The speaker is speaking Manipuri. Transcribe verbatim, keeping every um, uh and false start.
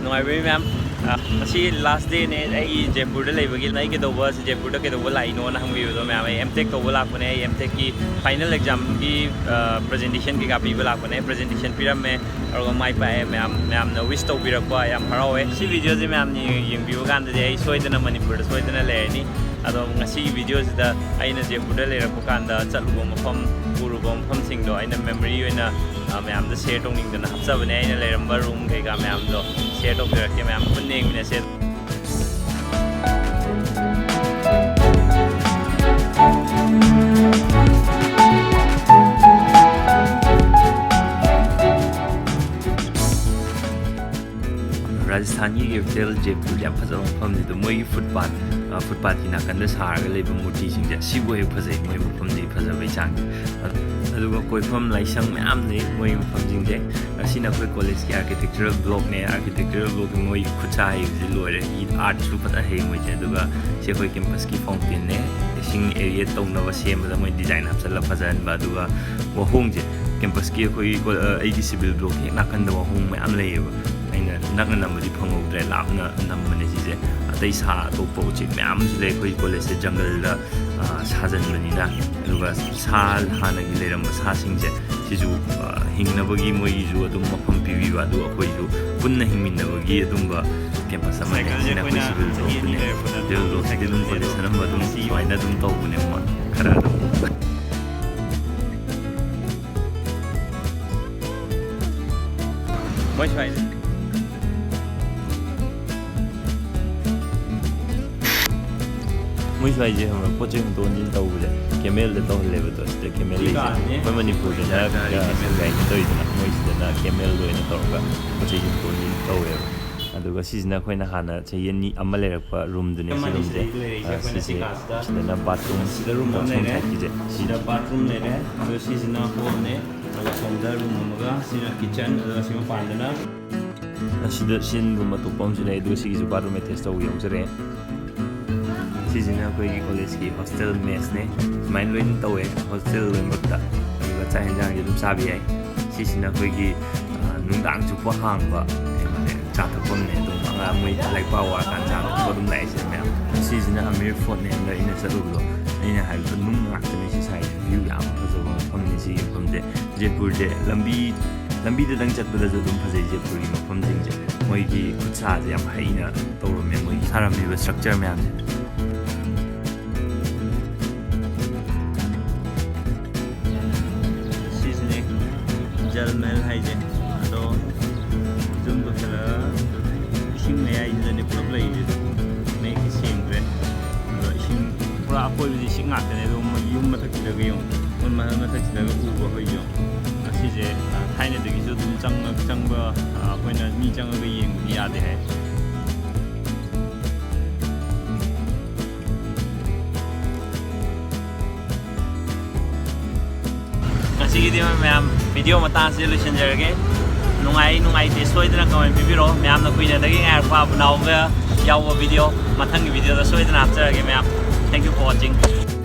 ꯅꯨꯡꯉꯥꯏꯕꯤꯔꯤ ꯃꯌꯥꯝ꯫ ꯑ, ꯉꯁꯤ last dayꯅꯦ ꯑꯩꯒꯤ ꯖꯦꯄꯨꯔꯗ ꯂꯩꯕꯒꯤ꯫ "ꯅꯪ ꯀꯩꯗꯧꯕ, ꯖꯦꯄꯨꯔꯗ ꯀꯩꯗꯧꯕ ꯂꯥꯛꯏꯅꯣꯅ?" ꯍꯪꯕꯤꯕꯗꯣ ꯃꯌꯥꯝ꯫ ꯑꯩ M.Tech ꯇꯧꯕ ꯂꯥꯛꯄꯅꯦ꯫ ꯑꯩ M.Techꯀꯤ final examꯒꯤ, ꯑ, presentation ꯀꯩꯀꯥ ꯄꯤꯕ ꯂꯥꯛꯄꯅꯦ꯫ Presentation ꯄꯤꯔꯝꯃꯦ, ꯑꯗꯨꯒ ꯃꯥꯏ ꯄꯥꯛꯑꯦ꯫ ꯃꯌꯥꯝ, ꯃꯌꯥꯝꯅ wish ꯇꯧꯕꯤꯔꯛꯄ ꯌꯥꯝ ꯍꯔꯥꯎꯋꯦ꯫ ꯁꯤ videoꯁꯦ ꯃꯌꯥꯝꯅ ꯌꯦꯡ-, ꯌꯦꯡꯕꯤꯕ ꯀꯥꯟꯗꯗꯤ ꯑꯩ ꯁꯣꯏꯗꯅ ꯃꯅꯤꯄꯨꯔꯗ ꯁꯣꯏꯗꯅ ꯂꯩꯔꯅꯤ꯫ ꯑꯗꯣ ꯉꯁꯤꯒꯤ videoꯁꯤꯗ ꯑꯩꯅ ꯖꯦꯄꯨꯔꯗ ꯂꯩꯔꯛꯄ ꯀꯥꯟꯗ ꯆꯠꯂꯨꯕ ꯃꯐꯝ, ꯎꯔꯨꯕ ꯃꯐꯝꯁꯤꯡꯗꯣ ꯑꯩꯅ memory ꯑꯣꯏꯅ, ꯑ, ꯃꯌꯥꯝꯗ share ꯇꯧꯅꯤꯡꯗꯅ ꯍꯥꯞꯆꯕꯅꯦ꯫ ꯑꯩꯅ ꯂꯩꯔꯝꯕ room ꯀꯩꯀꯥ ꯃꯌꯥꯝꯗꯣ share ꯇꯧꯖꯔꯛꯀꯦ꯫ ꯃꯌꯥꯝ ꯄꯨꯟꯅ ꯌꯦꯡꯃꯤꯟꯅꯁꯦ꯫ ꯔꯥꯖꯁꯊꯥꯟꯒꯤ capital ꯖꯦꯄꯨꯔ ꯌꯥꯝ ꯐꯖꯕ ꯃꯐꯝꯅꯤ꯫ ꯑꯗꯣ ꯃꯣꯏꯒꯤ footpath, ꯑ, footpathꯀꯤ ꯅꯥꯀꯟꯗ ꯁꯥꯔꯒ ꯂꯩꯕ ꯃꯨꯔꯇꯤꯁꯤꯡꯁꯦ, ꯁꯤꯕꯨ ꯍꯦꯛ ꯐꯖꯩ ꯃꯣꯏ ꯃꯐꯝꯗꯤ ꯐꯖꯕꯩ ꯆꯥꯡꯁꯦ꯫ ꯑꯗꯨꯒ ꯀꯣꯏꯐꯝ ꯂꯥꯏꯁꯪ ꯃꯌꯥꯝ ꯂꯩ ꯃꯣꯏ ꯃꯐꯝꯁꯤꯡꯁꯦ꯫ ꯑꯁꯤꯅ ꯑꯩꯈꯣꯏ collegeꯀꯤ architectural blockꯅꯦ꯫ Architectural blockꯀꯤ ꯃꯣꯏ ꯈꯨꯠꯁꯥ ꯍꯩꯕꯁꯤ ꯂꯣꯏꯔꯦ꯫ Artꯁꯨ ꯐꯖꯅ ꯍꯩ ꯃꯣꯏꯁꯦ꯫ ꯑꯗꯨꯒ ꯁꯤ ꯑꯩꯈꯣꯏ campusꯀꯤ fountainꯅꯦ꯫ ꯏꯁꯤꯡ aerate ꯇꯧꯅꯕ ꯁꯦꯝꯕꯗ ꯃꯣꯏ design ꯍꯥꯞꯆꯜꯂ ꯐꯖꯍꯟꯕ꯫ ꯑꯗꯨꯒ ꯋꯥꯍꯣꯡꯁꯦ, campusꯀꯤ ꯑꯩꯈꯣꯏꯒꯤ ꯀꯣ-, ꯑ, ꯑꯩꯒꯤ civil blockꯀꯤ ꯍꯦꯛ ꯅꯥꯀꯟꯗ ꯋꯥꯍꯣꯡ ꯃꯌꯥꯝ ꯂꯩꯌꯦꯕ꯫ ꯑꯩꯅ ꯅꯛꯅ ꯅꯝꯕꯗꯤ ꯐꯪꯍꯧꯗ꯭ꯔꯦ, ꯂꯥꯞꯅ ꯅꯝꯕꯅꯦ ꯁꯤꯁꯦ꯫ ꯑꯇꯩ ꯁꯥ ꯑꯇꯣꯞꯄ ꯎꯆꯦꯛ ꯃꯌꯥꯝꯁꯨ ꯂꯩ꯫ ꯑꯩꯈꯣꯏ collegeꯁꯦ jungleꯗ, ꯑ, ꯁꯥꯖꯟꯕꯅꯤꯅ꯫ ꯑꯗꯨꯒ ꯁꯥ, ꯍꯥꯟꯅꯒꯤ ꯂꯩꯔꯝꯕ ꯁꯥꯁꯤꯡꯁꯦ ꯁꯤꯁꯨ, ꯑ, ꯍꯤꯡꯅꯕꯒꯤ ꯃꯣꯏꯒꯤꯁꯨ ꯑꯗꯨꯝ ꯃꯐꯝ ꯄꯤꯕꯤꯕ, ꯑꯗꯨꯒ ꯑꯩꯈꯣꯏꯁꯨ ꯄꯨꯟꯅ ꯍꯤꯡꯃꯤꯟꯅꯕꯒꯤ ꯑꯗꯨꯝꯕ campus ꯑꯃꯅꯤ꯫ ꯁꯤꯅ ꯑꯩꯈꯣꯏ civil blockꯇꯨꯅꯦ꯫ Civil blockꯁꯤꯗꯤ ꯑꯗꯨꯝ collegeꯁꯦ ꯑꯅꯝꯕ ꯑꯗꯨꯝ ꯁꯨꯃꯥꯏꯅ ꯑꯗꯨꯝ ꯇꯧꯕꯅꯦ, ꯃꯣꯏ ꯈꯔ ꯑꯗꯨꯝ꯫ ꯃꯣꯏ ꯁ꯭ꯋꯥꯏꯗ꯫ ꯃꯣꯏ ꯁ꯭ꯋꯥꯏꯁꯦ ꯈꯪꯕ꯭ꯔꯥ, ꯄꯣꯠ ꯆꯩ ꯍꯣꯟꯗꯣꯛ ꯍꯣꯟꯖꯤꯟ ꯇꯧꯕꯁꯦ camelꯗ ꯇꯧꯍꯜꯂꯦꯕ꯫ ꯑꯗꯣ ꯁꯤꯗ camel ꯂꯩꯁꯦ꯫ ꯑꯩꯈꯣꯏ ꯃꯅꯤꯄꯨꯔꯗꯅ ꯁꯟꯒꯥꯔꯤꯅ ꯇꯧꯔꯤꯗꯅ, ꯃꯣꯏ ꯁꯤꯗꯅ camelꯗ ꯑꯣꯏꯅ ꯇꯧꯔꯒ ꯄꯣꯠ ꯆꯩ ꯍꯣꯟꯗꯣꯛ ꯍꯣꯟꯖꯤꯟ ꯇꯧꯋꯦꯕ꯫ ꯑꯗꯨꯒ ꯁꯤꯁꯤꯅ ꯑꯩꯈꯣꯏꯅ ꯍꯥꯟꯅ ꯆꯍꯤ ꯑꯅꯤ ꯑꯃ ꯂꯩꯔꯛꯄ roomꯗꯨꯅꯦ꯫ ꯁꯤ roomꯁꯦ, ꯁꯤꯗ ꯂꯩꯔꯛꯏꯁꯦ ꯑ, ꯑꯩꯈꯣꯏꯅ ꯁꯤꯁꯦ, ꯁꯤ classꯇ꯫ ꯁꯤꯗꯅ bathroom, ꯁꯤꯗ room ꯑꯃ ꯁꯣꯝ ꯂꯩꯔꯦ꯫ Sideꯀꯤꯁꯦ꯫ ꯁꯤꯗ bathroom ꯂꯩꯔꯦ꯫ ꯑꯗꯣ ꯁꯤꯁꯤꯅ hallꯅꯦ꯫ ꯑꯗꯨꯒ ꯁꯣꯝꯗ room ꯑꯃꯒ, ꯁꯤꯅ kitchen, ꯑꯗꯨꯒ ꯁꯤ ꯃꯄꯥꯟꯗꯅ꯫ ꯑꯁꯤꯗ ꯁꯤ room ꯑꯇꯣꯞꯄ ꯑꯃꯁꯨ ꯂꯩ, ꯑꯗꯨꯒ ꯁꯤꯒꯤꯁꯨ bathroom attach ꯇꯧꯕ ꯌꯥꯎꯖꯔꯦ꯫ ꯁꯤꯁꯤꯅ ꯑꯩꯈꯣꯏꯒꯤ collegeꯀꯤ hostel messꯅꯦ꯫ ꯁꯨꯃꯥꯏꯅ ꯂꯣꯏꯅ ꯇꯧꯋꯦ hostel ꯂꯣꯏꯅꯃꯛꯇ꯫ ꯑꯗꯨꯒ ꯆꯥꯛ ꯌꯦꯟꯁꯥꯡꯁꯦ ꯑꯗꯨꯝ ꯆꯥꯕ ꯌꯥꯏ꯫ ꯁꯤꯁꯤꯅ ꯑꯩꯈꯣꯏꯒꯤ, ꯑ, ꯅꯨꯡꯗꯥꯡ ꯆꯨꯞꯄ ꯍꯥꯡꯕ ꯀꯩꯅꯣꯅꯦ꯫ ꯆꯥ ꯊꯛꯐꯝꯅꯦ꯫ ꯑꯗꯨꯝ ꯑꯉꯥꯡ ꯃꯣꯏ ꯂꯥꯏꯔꯤꯛ ꯄꯥꯎ ꯋꯥꯔꯀꯥꯟꯗ ꯆꯥ ꯊꯛꯄ ꯑꯗꯨꯝ ꯂꯥꯛꯏꯁꯦ ꯃꯌꯥꯝ꯫ ꯁꯤꯁꯤꯅ ꯑꯃꯤꯔ ꯐꯣꯔꯠꯅꯦ꯫ ꯍꯟꯗꯛ ꯑꯩꯅ ꯆꯠꯂꯨꯕꯗꯣ, ꯑꯩꯅ ꯍꯥꯏꯕꯗꯣ, ꯅꯨꯡ ꯉꯥꯛꯇꯅꯦ ꯁꯤ ꯁꯥꯏꯁꯦ꯫ ꯚ꯭ꯌꯨ ꯌꯥꯝ ꯐꯖꯕ ꯃꯐꯝꯅꯤ ꯁꯤꯒꯤ ꯃꯐꯝꯁꯦ꯫ ꯖꯦꯄꯨꯔꯁꯦ ꯂꯝꯕꯤ, ꯂꯝꯕꯤꯗꯗꯪ ꯆꯠꯄꯗꯁꯨ ꯑꯗꯨꯝ ꯐꯖꯩ ꯖꯦꯄꯨꯔꯒꯤ ꯃꯐꯝꯁꯤꯡꯁꯦ꯫ ꯃꯣꯏꯒꯤ ꯈꯨꯠ ꯁꯥꯁꯦ ꯌꯥꯝ ꯍꯩꯅ ꯇꯧꯔꯝꯃꯦ, ꯃꯣꯏꯒꯤ ꯁꯥꯔꯝꯃꯤꯕ ꯁ꯭ꯇ꯭ꯔꯛꯆꯔ ꯃꯌꯥꯝꯁꯦ꯫ ꯁꯤꯁꯤꯅꯦ ꯖꯜ ꯃꯍꯜ ꯍꯥꯏꯁꯦ꯫ ꯑꯗꯣ ꯖꯨꯝ ꯇꯧꯁꯜꯂꯒ ꯏꯁꯤꯡ ꯃꯌꯥꯏꯁꯤꯗꯅꯦ ꯄꯨꯂꯞ ꯂꯩꯔꯤꯁꯦ꯫ ꯃꯌꯦꯛꯇꯤ ꯁꯦꯡꯗ꯭ꯔꯦ꯫ ꯑꯗꯣ ꯏꯁꯤꯡ ꯄꯨꯔꯥ ꯑꯀꯣꯏꯕꯁꯦ ꯏꯁꯤꯡ ꯉꯥꯛꯇꯅꯦ꯫ ꯑꯗꯣ ꯃꯣꯏ ꯌꯨꯝ ꯃꯊꯛꯁꯤꯗꯒ ꯌꯦꯡꯉꯣ, ꯃꯣꯏ ꯃꯍꯜ ꯃꯊꯛꯁꯤꯗꯒ ꯎꯕ ꯍꯣꯏꯁꯦ ꯌꯦꯡꯉꯣ꯫ ꯑꯁꯤꯁꯦ ꯊꯥꯏꯅꯗꯒꯤꯁꯨ ꯑꯗꯨꯝ ꯆꯪꯉ-, ꯆꯪꯕ, ꯑꯩꯈꯣꯏꯅ ꯃꯤ ꯆꯪꯉꯒ ꯌꯦꯡꯕꯗꯤ ꯌꯥꯗꯦ ꯍꯥꯏ꯫ ꯉꯁꯤꯒꯤꯗꯤ ꯃꯌꯥꯝ ꯚꯤꯗꯤꯑꯣ ꯃꯇꯥꯡꯁꯤꯗ ꯂꯣꯏꯁꯤꯟꯖꯔꯒꯦ꯫ ꯅꯨꯡꯉꯥꯏ ꯅꯨꯡꯉꯥꯏꯇꯦ ꯁꯣꯏꯗꯅ ꯀꯃꯦꯟ ꯄꯤꯕꯤꯔꯛꯑꯣ꯫ ꯃꯌꯥꯝꯅ ꯀꯨꯏꯅꯗꯒꯤ ꯉꯥꯏꯔꯛꯄ ꯑꯕꯨꯅꯥꯎꯒ ꯌꯥꯎꯕ ꯚꯤꯗꯤꯑꯣ ꯃꯊꯪꯒꯤ ꯚꯤꯗꯤꯑꯣꯗ ꯁꯣꯏꯗꯅ ꯍꯥꯞꯆꯔꯒꯦ ꯃꯌꯥꯝ꯫ Thank you for watching.